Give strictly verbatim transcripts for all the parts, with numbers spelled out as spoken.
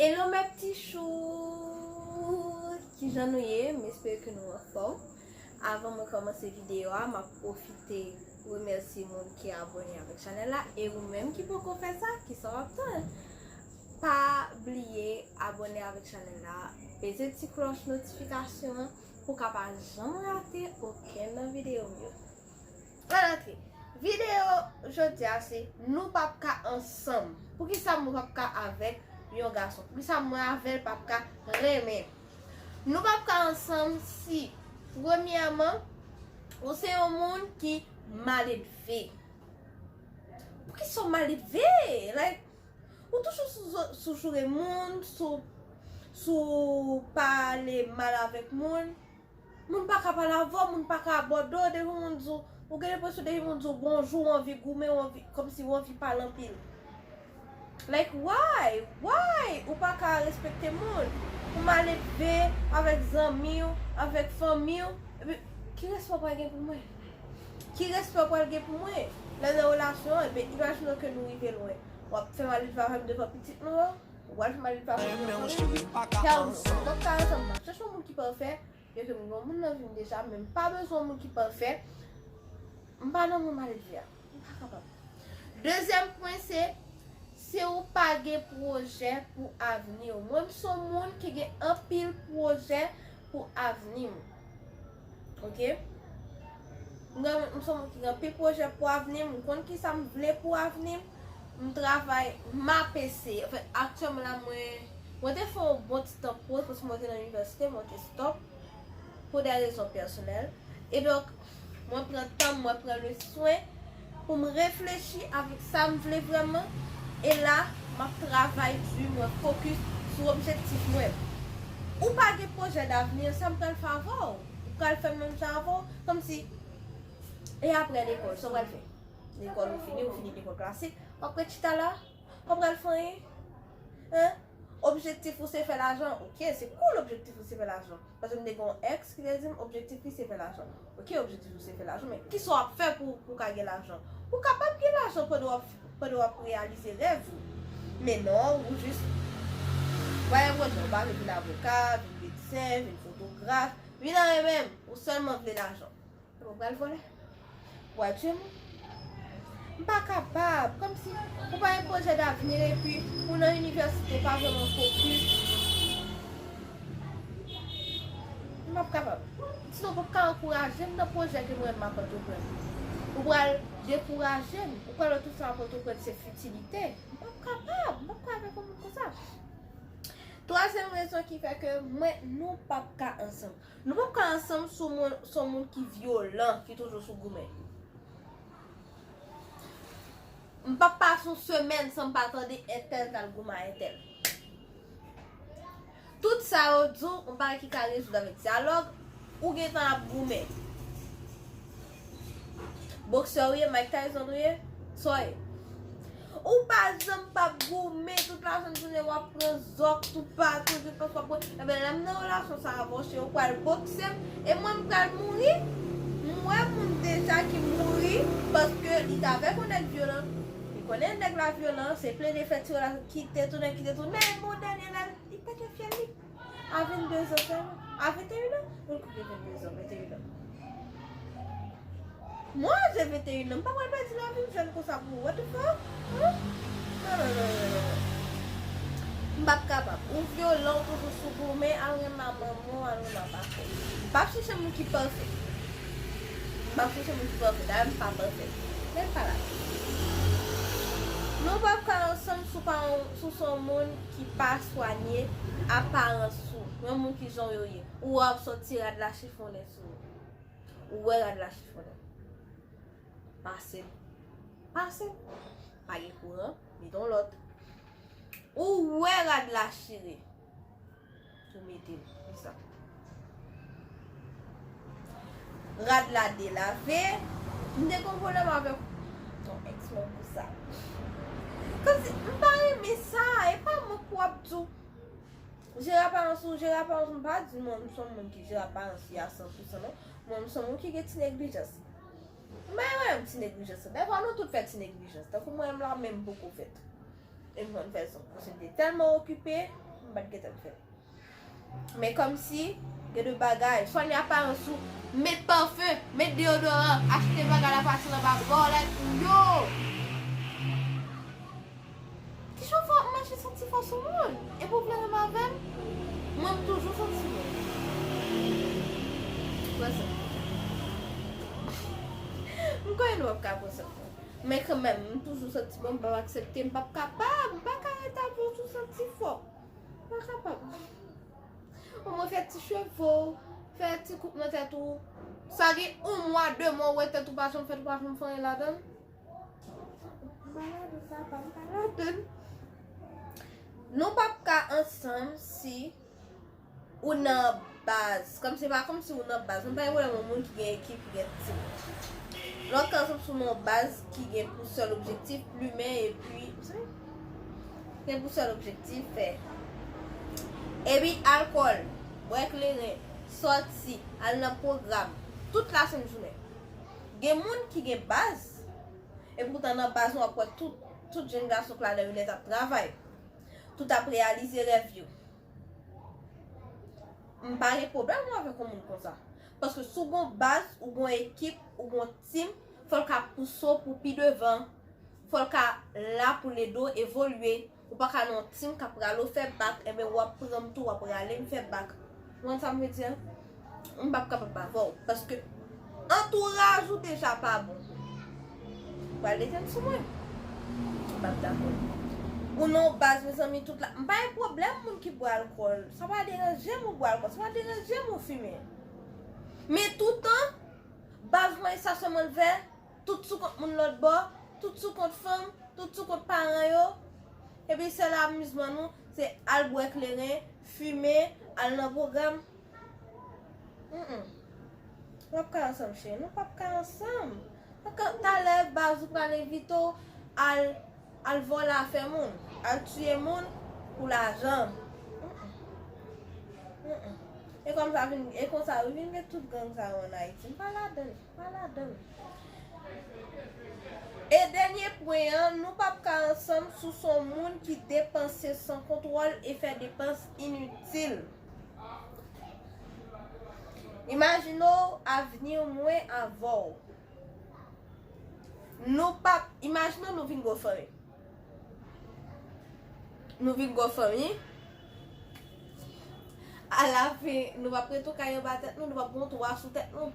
Hello mes petits choux! Kijan nou ye? M espere ke nou anfòm. Avan mwen kòmanse videyo a, m ap pwofite remèsye moun ki abòne avèk chanèl la, e ou menm ki poko fè sa, kisa w ap tann? Pa bliye abòne avèk chanèl la, peze ti klòch notifikasyon an pou w ka pa janm rate okenn nan videyo m yo. Ann antre. Videyo jodi a se nou p ap ka ansanm. Poukisa mwen p ap ka avèk yon gason? Poukisa mwen avè l p ap ka renmen? Nou p ap ka ansanm si, premyèman, ou se yon moun ki maledve. Poukisa w maledve? Like, ou toujou sou, sou joure moun, sou, sou pale mal avèk moun. Moun pa ka pale avè w, moun pa ka abòde w, depi moun di w, ou gen enpresyon depi moun di w bonjou, ou anvi goumen, ou anvi, kòmsi ou anvi pale anpil. Like, why? Why? Ou pa ka respekte moun. Ou maledve avèk zanmi w, avèk fanmi w. Epi, ki respè w pral gen pou mwen? Ki respè w pral gen pou mwen? Lè nan relasyon, epi imajine ke nou rive lwen. W ap fè maledve avè m devan pitit nou yo. Ou pral fè maledve avè m devan fanmi w. Tèlman, m p ap ka ansanm. M ap chèche yon moun ki pafè. Yo ke m gen yon moun nan vi m deja, men m pa bezwen yon moun ki pafè. M pa nan moun maledve a. M pa kapab. Dezyèm pwen se, si ou pa gen pwojè pou avni w. Mwen, m se yon moun ki gen anpil pwojè pou avni m. Oke? M gen, m se yon moun ki gen anpil pwojè pou avni m. M konn kisa m vle pou avni m. M travay, m ap eseye. Anfèt, aktyèlman la, mwen, mwen te fè yon bon ti tan poz paske mwen te nan inivèsite, mwen te stop pou de rezon pèsonèl. E donk, mwen pran tan m, mwen pran le swen pou m reflechi avèk sa m vle vrèman. E la, m ap travay di, mwen fokis sou objektif mwen. Ou pa gen pwojè davni, sa m pral fè avè w? Ou pral fè menm jan avè w? Kòmsi, e apre lekòl, sa w pral fè? Lekòl ou fini, ou fini lekòl klasik, w ap ret chita la, w ap pral fè anyen? Hein? Objektif ou se fè lajan? Oke, se cool, objektif ou se fè lajan. Paske m te gen yon ex ki te di m objektif li se fè lajan. Oke, objektif ou se fè lajan, men kisa w ap fè pou, pou w ka gen lajan? Ou kapab gen lajan pandan w ap, pandan w ap reyalize rèv ou. Men non, ou jis, w pa gen pwojè, ou pa vle vin avoka, vin medsen, vin fotograf, vin anyen menm, ou sèlman vle lajan. Ou pral vòlè? Ou pral tiye moun? M pa kapab. Kòmsi ou pa gen pwojè davni epi ou nan inivèsite, ou pa vrèman fokis. M p ap kapab. Sinon, ou p ap ka ankouraje m nan pwojè ke mwen m ap antreprann. Ou pral dekouraje m. Ou pral wè tout sa m ap antreprann se fitilite. M p ap kapab. M p ap ka avèk yon moun konsa. Twazyèm rezon ki fè ke mwen, nou p ap ka ansanm. Nou p ap ka ansanm sou moun, sou moun ki vyolan, ki toujou sou goumen. M p ap pase yon semèn san m pa tande entèl t al goumen a entèl. Tout sa yo di w, yon bagay ki ka rezoud avèk dyalòg, ou gentan ap goumen. Boksè ou ye, Mike Tyson ou ye, sa w ye? Ou pa janm p ap goumen, tout lajounen w ap pran zòk toupatou, jis paske w ap pran. Enben, lè m nan relasyon sa a, monchè, ou pral bokse m, e mwen m pral mouri. M wè moun deja ki mouri paske li t avèk yon nèg vyolan. Li konnen nèg la vyolan, se plede fè ti relasyon, kite tounen, kite tounen, men yon dènye lè, li pete fyèl li. A vennde zan sèlman. A venteyen an? Moun ki gen vennde zan, venteyen an. Mwen, zen venteyen an, m pa pral pèdi lavi m jèn konsa pou what the fuck? Hein? Non, non, non, non, non. M p ap kapab. Ou vyolan, ou toujou sou goumen, al renmen manman w, al renmen papa w. M p ap chèche moun ki pafè. M p ap chèche moun ki pafè. Dayè, m pa pafè. Men m pa la. Nou p ap ka ansanm si w pa, si w se yon moun ki pa swanye aparans ou. Yon moun ki jan w ye. Ou wè w ap sòti rad la chifonnen sou ou. Ou wè rad la chifonnen. Pase l. Pase l. Pa gen kouran, mete yon lòt. Ou wè rad la chire. Ou mete l. Konsa. Rad la delave. M te gen yon pwoblèm avèk yon ex mwen pou sa. Kòmsi, m pa renmen sa. E pa mwen k ap di w. Jere aparans ou, jere aparans ou, m pa di mwen, m se yon moun ki jere aparans li a san pou san, non. Mwen, m se yon moun ki gen ti neglijans. M pa renmen ti neglijans la. Dèfwa, nou tout fè ti neglijans. Tankou mwen menm la, menm m poko fèt. E m konn fè zòk. Paske m te tèlman okipe, M pa t gentan fè l. Men kòmsi, gen de bagay, swann aparans ou, met pafen, met deyodoran, achte bagay la pase nan bagay, like, yo! Kijan w fè w ap mache santi fò sou moun? Epi w vle renmen avè m? Mwen, m toujou santi mwen. Pran san. M konnen nou p ap ka pran san. Men kanmenm, m toujou santi mwen, m p ap aksepte, m p ap kapab, m pa ka rete avè w sou santi fò. M pa kapab. Omwen fè ti cheve w, fè ti koup nan tèt ou. Sa gen yon mwa, de mwa, ou wè tèt ou pa janm fèt, ou pa janm fè anyen ladan l. M pa ladan sa, pa m pa ladan l. Nou p ap ka ansanm si ou nan baz. Kòm se pa kòmsi ou nan baz. Nou pa gen pwoblèm yon moun ki gen ekip, ki gen tim. Lòt ka ansanm si ou nan yon baz ki gen pou sèl objektif plimen epi gen pou sèl objektif fè. Epi alkòl, bwè kleren, sòti, al nan pwogram, tout lasent jounen. Gen moun ki gen baz, epoutan nan baz nou ap wè tout, tout jèn gason k ladan yo nèt ap travay. Tout ap reyalize rèv yo. M pa gen pwoblèm mwen avèk yon moun konsa. Paske si w gon baz, ou gon ekip, ou gon tim, fò l ka pouse w pou pi devan. Fò l ka la pou l ede w evolye. Ou pa ka nan yon tim k ap rale w fè bak, enben w ap pran m tou, w ap rale m fè bak. Ou konn sa m vle di a? M p ap kapab avè w. Paske antouraj ou deja pa bon. Ou pral detenn sou mwen. M p ap dakò. Ou nan yon baz, mezanmi, tout la. M pa gen pwoblèm moun ki bwè alkòl. Sa pa deranje m ou bwè alkòl. Sa pa deranje m ou fimen. Men toutan, baz mwen e sa sèlman l fè, tout sou kont moun lòt bò, tout sou kont fanm, tout sou kont paran yo. Epi sèl amizman nou, se al bwè kleren, fimen, al nan pwogram. Mm, mm. Nou p ap ka ansanm, cheri. Nou p ap ka ansanm. Talè, baz ou pral envite w al, al vòlè afè moun, al tiye moun pou lajan. Mm, mm. Mm, mm. E kòm sa vin, e konsa, wi, vin gen tout gang sa yo ann Ayiti. M pa ladan l. Pa ladan l. E dènye pwen an, nou p ap ka ansanm si w se yon moun ki depanse san kontwòl e fè depans initil. Imajine w avni mwen avè w. Nou p ap, imajine w nou vin gwo fanmi. Nou vin gwo fanmi. Alafen, nou p ap ret yon kay anba tèt nou, nou p ap gen yon twa sou tèt nou.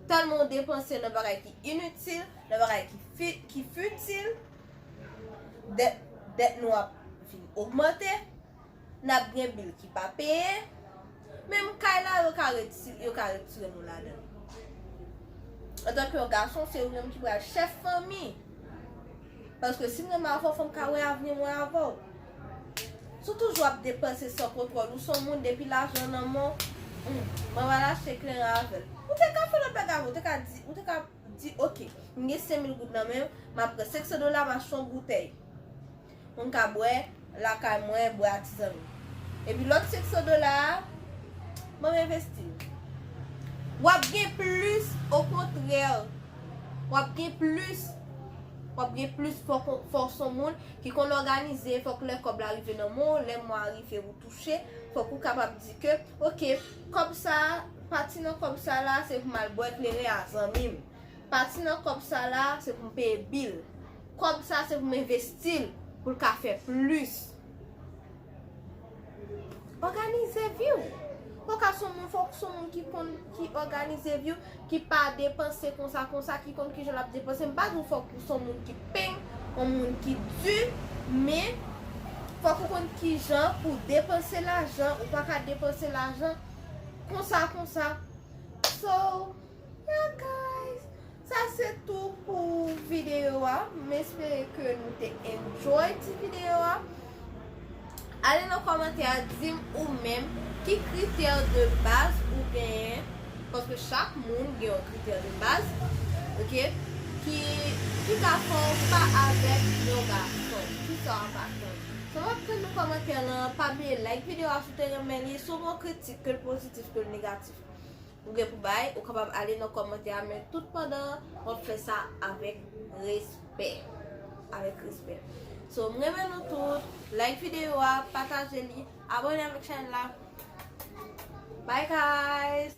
Tèlman w depanse nan bagay ki initil, nan bagay ki fi-, ki fitil, dèt, dèt nou ap vin ogmante, n ap gen bil ki pa peye. Menm kay la, yo ka reti-, yo ka retire nou ladan l. Antanke yon gason, se ou menm ki pral chèf fanmi. Paske si m renmen avè w, fò m ka wè avni mwen avè w. Si w toujou ap depanse san kontwòl, ou se yon moun depi lajan nan men w, hmm, mwen pral achte kleren avè l. Ou te ka fè lòt bagay avè l, ou te ka di, ou te ka di, oke, m gen senk mil goud nan men m, m ap pran senk san dola, m achte yon boutèy. Moun ka bwè lakay mwen, bwè a ti zanmi. Epi lòt senk san dola a, ban m envesti l. W ap gen plis, okontrè, w ap gen plis, w ap gen plis fò, fò w se yon moun ki konn òganize, fòk lè kòb la rive nan men w, lè mwa a rive ou touche, fòk ou kapab di ke, oke, kòb sa, pati nan kòb sa la, se pou m al bwè kleren a zanmi m. Pati nan kòb sa la, se pou m peye bil. Kòb sa, se pou m envesti l, pou l ka fè plis. Òganize vi w. Fò w ka se yon moun, fò w se yon moun ki konn, ki òganize vi w, ki pa depanse konsa, konsa, ki konn kijan l ap depanse. M pa di w fòk ou se yon moun ki peng, yon moun ki di, men fòk ou konn kijan pou w depanse lajan. Ou pa ka depanse lajan konsa, konsa. So, yeah, guys. Sa se tou pou videyo a. M espere ke nou te enjoy ti videyo a. Ale nan kòmantè a, di m ou menm ki kritè de baz ou genyen. Paske chak moun gen yon kritè de baz, oke? Ki, ki ka fè w pa avèk yon gason. Kisa w ap atann? So, m ap tann nan kòmantè lan. Pa bliye like videyo a si w te renmen li. Si w gen yon kritik, ke l pozitif, ke l negatif, ou gen pou bay, ou kapab ale nan kòmantè a, men tout pandan w ap fè sa avèk respè. Avèk respè. So, m renmen nou tout. Like videyo a, pataje li, abòne avèk chanèl la. Bye guys!